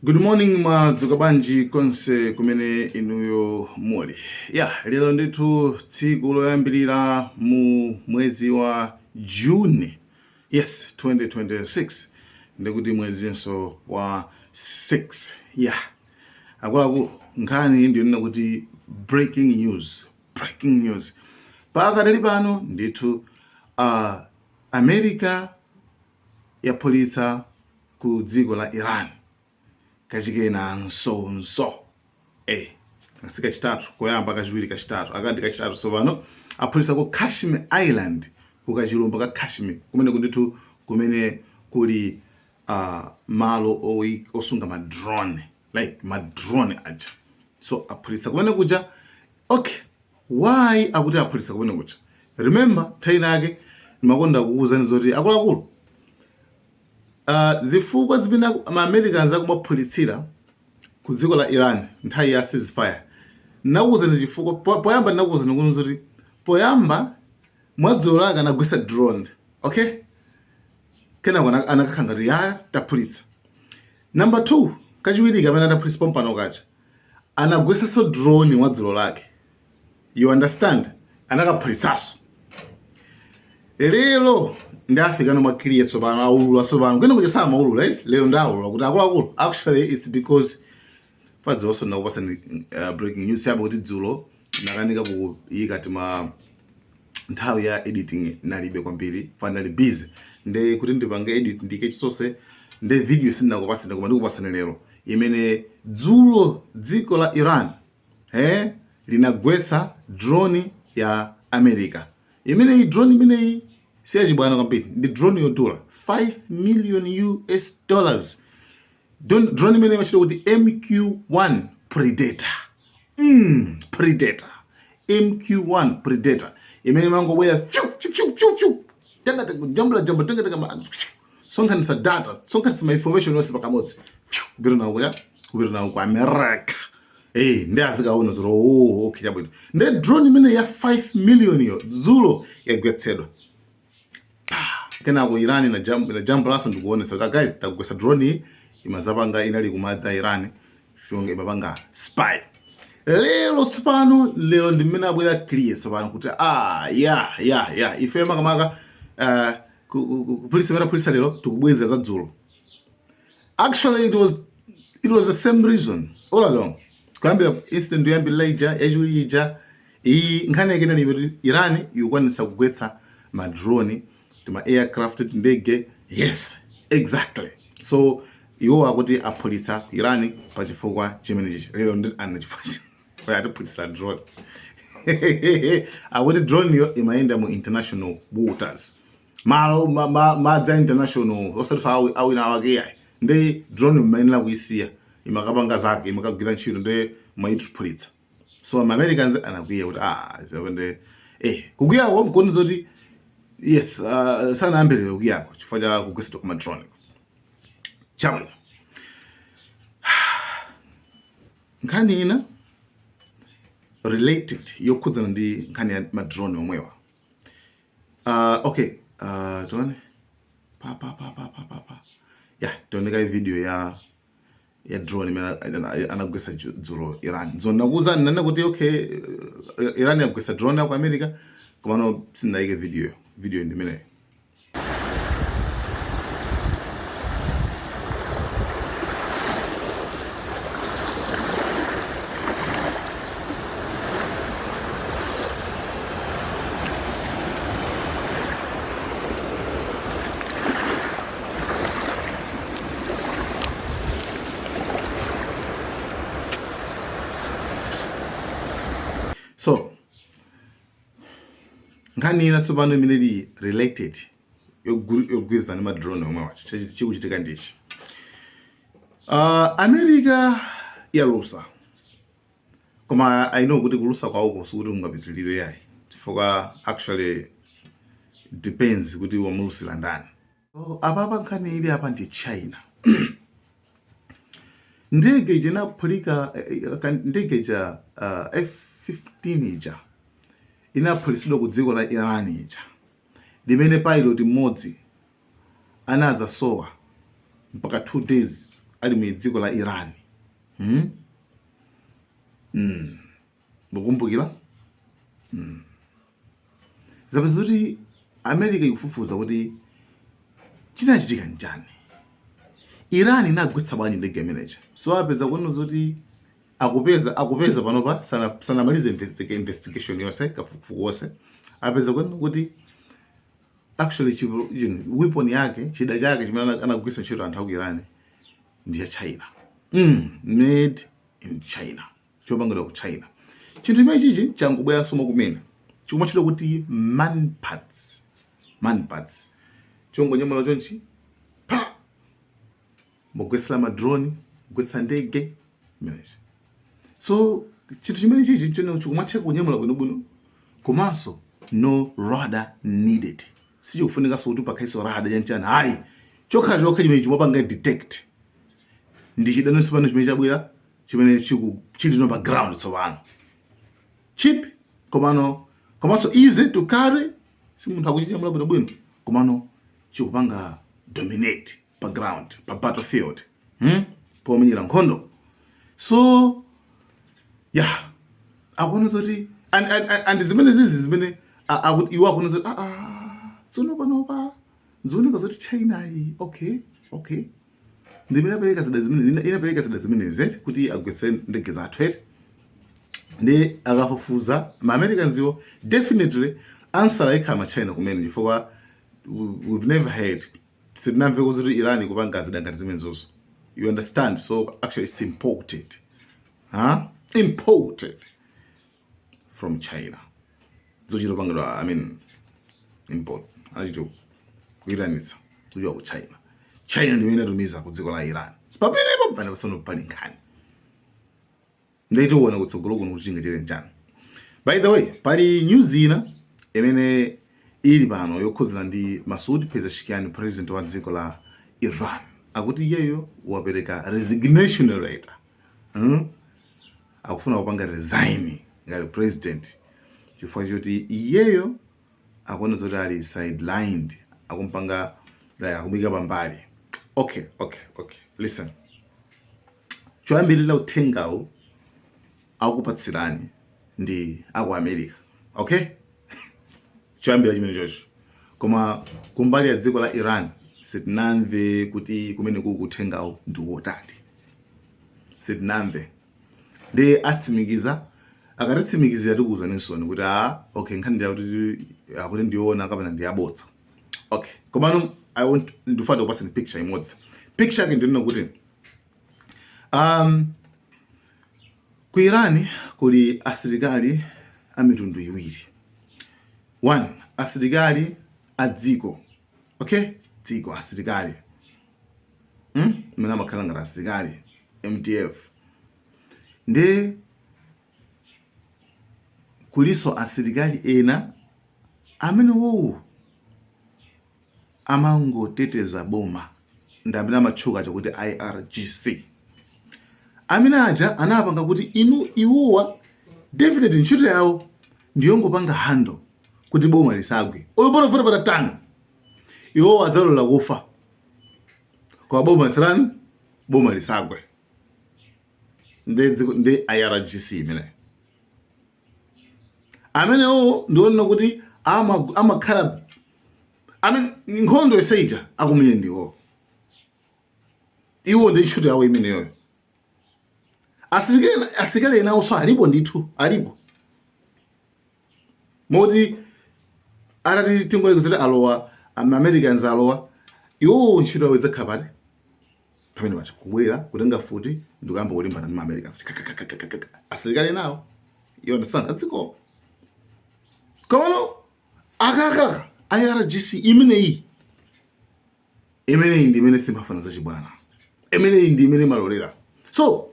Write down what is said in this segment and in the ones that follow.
Good morning, mwadzuka bwanji konse kumene inuyo muli? Ya, lero ndithu tsiku loyambirira mu mwezi wa June, yes, 2026, ndikuti mwezinso wa 6. Ya, akuluakulu, nkhani ndiyonena kuti breaking news, breaking news pakadali pano ndithu, America yaphulitsa ku dziko la Iran kachikenanso. Si kachitatu, koyamba, kachiwiri, kachitatu, akandi kachitatu. Tsopano aphulitsa ku Qeshm Island, ku kachilumba ka Qeshm kumene kundithu kumene kuli malo osunga ma drone, like ma drone aja. So aphulitsa kumene kuja. Okay, why akuti aphulitsa kumene kuja? Remember, nthawi inake ndimakonda kukuwuzani zoti akuluakulu, zifukwa zimene ma Americans akumaphulitsira ku dziko la Iran nthawi ya ceasefire, nakuwuzani chifukwa. Poyamba ndinakuwuzani kuno zoti poyamba mwadzulo lake anagwetsa drone, okay, kenako anakakhala ngati ya taphulitsa. Number 2, kachiwiri kamene adaphulitsa pompano kacha, anagwetsanso drone mwadzulo lake, you understand? Anakaphulitsanso. Lero ndi afikano mwa clear, tsopano aulula. Tsopano kwene kuja samaulula, right? Lero ndi aulula kuti akuluakulu, actually it's because fadzonso ndakupasani breaking news yabe kuti dzulo nakanika kuyika tima nthawi ya editing nalibe kwambiri, fanali busy nde kuti ndipange edit ndike chisonse nde video sindinakupasani, koma ndikupasani lero imene dzulo dziko la Iran linagwetsa drone ya America. Imeneyi, drone imeneyi siyachibwana kwambiri, ndi drone yodula 5 million US dollars. Drone imene imachita kuti MQ1 Predator, Predator, MQ1 Predator imene imangobwera fyu fyu fyu fyu fyu, tenga tenga, jambula jambula, tenga tenga, sonkhanitsa data, sonkhanitsa ma information yonse pakamodzi, fyu, kupita nawo kuya, kupita nawo ku America. Ndi azikaona zoti, oh, okay, chabwino. Ndi drone imene ya 5 million yo dzulo yagwetsedwa. Kenako Iran inajambulaso ndikuonesa kuti, "Guys, tagwetsa drone iyi, imazapanga, inali kumadzi a Iran, chonge imapanga spy." Lero tsopano, lero ndi mmene abwera clear tsopano kuti ah, ya, ife makamaka kuphulitsa imene taphulitsa lero, tikubweza za dzulo. Actually it was the same reason all along, kuyambira incident yoyambirira ija, yachiwiri ija, iyi. Nkhani yake inali imene Iran ikukwanitsa kugwetsa ma drone, tima aircraft, ndege. Yes, exactly. So iwo akuti aphulitsa ku Iran pa chifukwa chimenechi. Lero ndi ana chifukwa atiphulitsa drone, akuti drone yo imayenda mu international waters, malo madzi a international, osati awina awake yayi. Ndi drone imayenera kuisiya imakapanga zake, imakagwira ntchito, ndi mayitiphulitsa. So ama Americans anakwiya kuti ah, ndi kukwiyako mkoni zoti yes, sanayambirire kukwiyako chifukwa cha kugwetsedwa kwa drone. Chabwino, nkhani ina related yokhudzana ndi nkhani ya ma drone omwewa. Okay, tione pa pa pa pa pa pa pa ya, tioneka video ya drone imene anagwetsa dzulo Iran. So nakuwuzani nane kuti okay, Iran yagwetsa drone ya ku America, komano sindinayike video. Video ndi imeneyo. So nkhani ina tsopano imene ili related yogwirizana ndi ma drone omwewa, chikuchitika ndichi: America yalusa, koma I know kuti kulusa kwawoko sikuti kungapitilire yayi, chifukwa actually depends kuti wamulusira ndani. So apapa nkhani ili apa ndi China. Ndege ija inaphulika, ndege ija F15 ija inaphulitsidwa ku dziko la Iran ija, limene pilot mmodzi anadzasowa mpaka 2 days. Ali mu dziko la Iran, Mukumbukira Zapeza kuti America ikufufuza kuti chinachitika njani, Iran inagwetsa bwanji ndege imeneja. So apeza kuona zoti akupeza panopa sanamalize investigation yonse, kafukufuku wonse. Apeza kuona kuti actually weapon yake, chida chake chimene anagwiritsa ntchito anthu aku Iran ndi ya China, made in China, chopangidwa ku China. Chinthu chimene chichi changobweranso kumene, chikumatchedwa kuti manpads. Manpads chongonyamula chonchi pa mugwetsera ma drone, kugwetsa ndege imenezi. So chinthu chimene chichi chene chikumatheka kunyamula bwinobwino, komanso no radar needed. Sichikufunikanso kuti pakhaiso radar chanchani, hayi. Chokhala chokha chimene chimapanga detect ndi chidanonso pano chimene chabwera, chimene chili no pa ground tsopano, cheap komano komanso easy to carry. Si munthu akuchinyamula bwinobwino, komano chikupanga dominate pa ground, pa battlefield, Pomenyera nkhondo. So yeah, akuona zoti and zimene zizi zimene iwo akuona zoti tsono panopa zioneka zoti China iyi, okay, ndimene apereka zida zimene inapereka zida zimenezi kuti agwetse ndege zathu eti. Ndi akafufuza ma Americans iwo, definitely answer ikhala ma China kumene, chifukwa we've never heard, sitinamve kuti Iran ikupanga zida ngati zimenezozo, you understand? So actually it's imported, huh? Imported from China, zochita pangidwa, I mean, import, anachita kuyitanitsa kuchoka ku China. China ndimene inatumiza ku dziko la Iran. Pamenepo pane pasono pali nkhani. Ndaitiona kutsogolo kuno kuti chingachite njani. By the way, pali news ina imene ili pano yokhudzana ndi Masoud Pezeshkian, president wa dziko la Iran. Akuti iyeyo wapereka resignation letter, Akufuna kupanga resign ngati president chifukwa choti iyeyo akuona zoti ali sidelined, akumpanga like akumuyika pambali. Okay, listen, choyambirira uthengawu akupatsirani ndi aku America, okay? Choyambira chimene chocho. Koma kumbali ya dziko la Iran sitinamve kuti kumene kuku uthengawu ndi wotani, sitinamve. Ndi atsimikiza, akatitsimikizira tikuwuzaninso kuti a okay, nkhani ndiyakuti akuti ndiyoona kapena ndiyabodza, okay? Komano I want, ndifuna ndikupaseni picture imodzi. Picture yake ndinena kuti ku Iran kuli asilikali a mitundu iwiri. One, asilikali a dziko, okay, dziko asilikali, Amene amakhala ngati asilikali MDF. Ndi kuliso asilikali ena amene wowo amangoteteza boma, ndi amene amatchuka chakuti IRGC. Amene aja anapanga kuti inu iwowa definitely ntchito yawo ndiyongopanga handle kuti boma lisagwe. Uyo patavuta patatani, iwowa adzalola kufa kwa boma lisirani, boma lisagwe. Ndi IRGC imene amenewo ndionena kuti amakhala amene nkhondo iseita akumenya ndiwo iwo, ndi ntchito yawo imeneyoyo. Asilikali enawonso alipo ndithu, alipo moti atati tingolekezera alowa ama Americans alowa, iwowo ntchito yawo idzakhala pati pamene pacha kubwera kutenga futi ndikuyamba kulimbana ndi ma Americans. Kakakakakaka. Asilikali enawo, you understand, adziko. Komano akakaka IRGC imeneyi, imeneyi ndi imene simafuna zachibwana, imeneyi ndi imene imalolera. So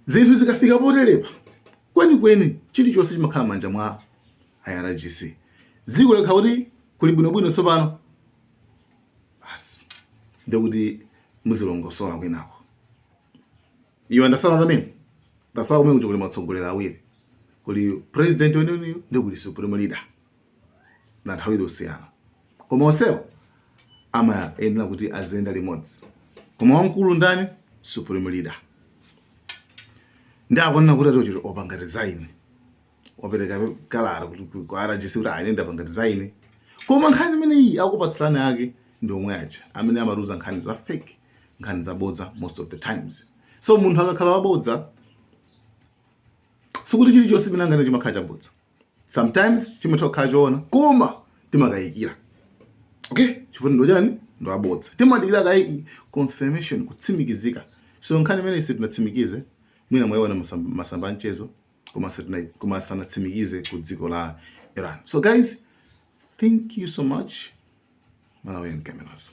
zinthu zikafika poterepa, kwenikweni chilichonse chimakhala m'manja mwa IRGC. Dziko likhala kuti kuli bwinobwino tsopano, basi, ndikuti muzilongosola kwinako, you understand what I mean? That's why kumene kuli matsogoleri awiri, kuli president weniweniyo ndi kuli supreme leader, na nthawi zosiyana, koma onsewo amayenera kuti aziyenda limodzi. Koma wamkulu ndani? Supreme Leader. Ndi akunena kuti ati wapanga resign, wapereka kalata kuti ku IRGC kuti ine ndapanga resign. Koma nkhani imeneyi akupatsirani ake ndi omwe aja amene amatuza nkhani za fake, nkhani zabodza most of the times. So munthu akakhala wabodza, sikuti chilichonse chimene anganene chimakhala chabodza. Sometimes chimatha kukhala choona, koma timakayikira, okay, chifukwa ndo chani? Ndo abodza. Timadikira kayi confirmation, kutsimikizika. So nkhani imene sitinatsimikize, mwina mwayiona masamba amchezo, koma sanatsimikize ku dziko la Iran. So guys, thank you so much. Malawian Cameras.